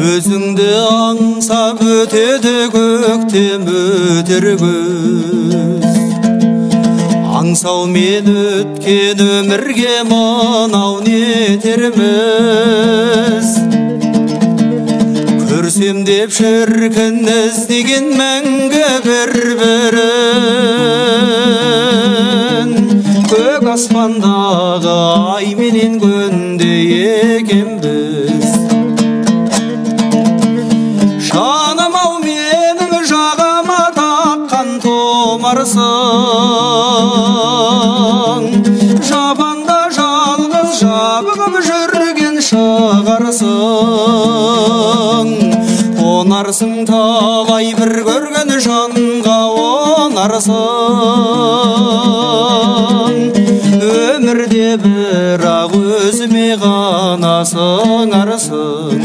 Өзіңді аңсап өтеді көктем өтер күз. Аңсаумен өткен өмірге мынау нетерміз. Көрсем деп шіркін іздеген мәңгі бір-бірін. Көк аспандағы ай менен күндей екенбіз. Жаным-ау менің жағама таққан томарсың. Жапанда жалғыз жабығып жүрген шығарсың. Онарсың талай бір көрген жанға онарсың. Өмірде бірақ өзіме ғана сыңарсың.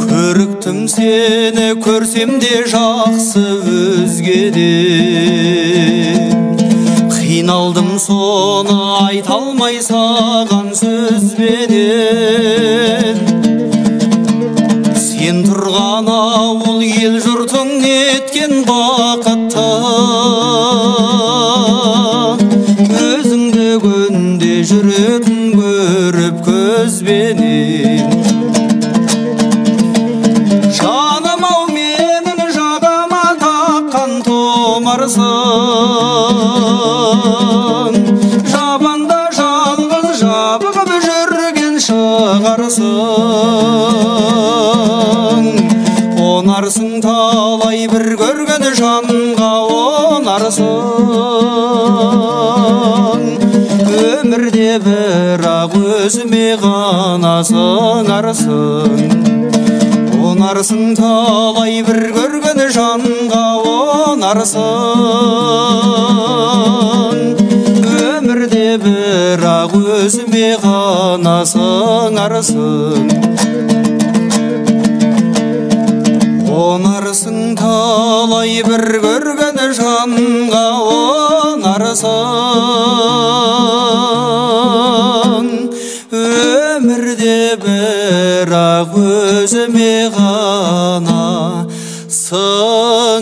Көріктім сені көрсем де жақсы өзгеден. Қиналдым соны айта алмай саған сөзбенен. Сен тұрған ауыл ел жұртың неткен бақытты. Өзіңді күнде жүретін көріп көзбенен. Жаным-ау менің жағама таққан томарсың. Жабанда жалғыз жабығып жүрген шығарсың. Онарсың талай бір көрген жанға онарсың. Өмірде бірақ өзіме ғана сыңарсың. Онарсың талай бір көрген жанға онарсың. Өмірде бірақ өзіме ғана сыңарсың. Онарсың талай бір көрген жанға онарсың. Өмірде бірақ өзіме ғана сыңарсың.